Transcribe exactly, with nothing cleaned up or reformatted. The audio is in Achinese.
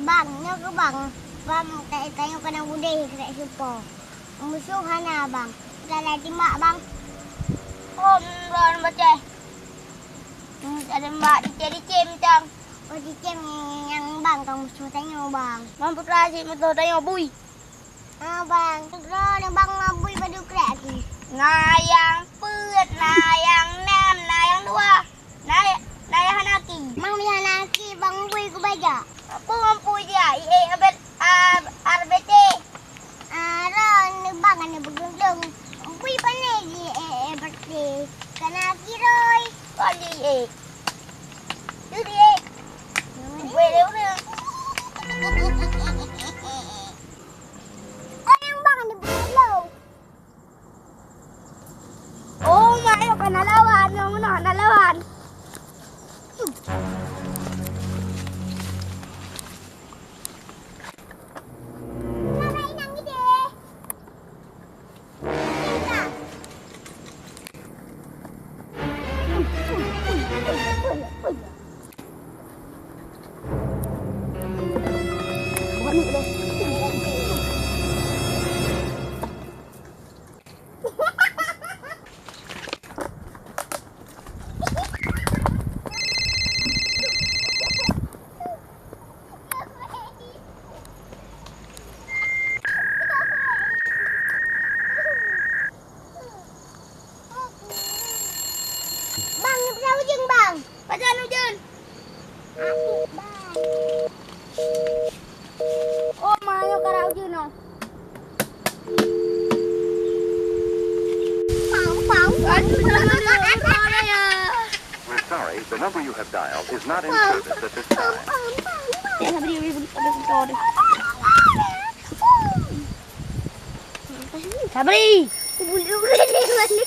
Bang, nyoe keuh bang, bang, ta-, tanyoe keunong udeh krek seupo. Musoh hana bang, ta-, tatimbak bang. Oh, droeneuh baceh. Hmm, tatimbak dicém-dicém cang. Oh, dicém nyang bang ka musoh tanyoe bang. Bang putra cit musoh tanyoe bui. Ah, bang, droeneuh bang ma bui padub krek aki. Na nyang peuet, na nyang nam, na nyang dua. Na, na nyang hana aki. Bang, nyang hana aki, bang bui keu bajak. Peue bang bui jih, ié abet, ah, R B T. Ah, droeneuh bang hana beugeulong. Bui pané jih, eh, eh, berarti. Kana aki roi. Kon jih, eh. Tu jih, eh. Bui le ureueng. Ayang bang ni belum. Oh, mak, ayo kana lawan, nyang mana kana lawan. Mama inang gede. Bang, nyoe ujeuen, bang. Pajan ujeuen? Atik, bang. Oh, ma, nyoe karap ujeuen, oh. Pang, pang, pang. Aduh, sama dia, udah ya. We're sorry, the number you have dialed is not in service at this time. Pang, pang, pang, pang. Ya, sabar, sabar, sabar, sabar. Sabri! Bulu-bulu ni.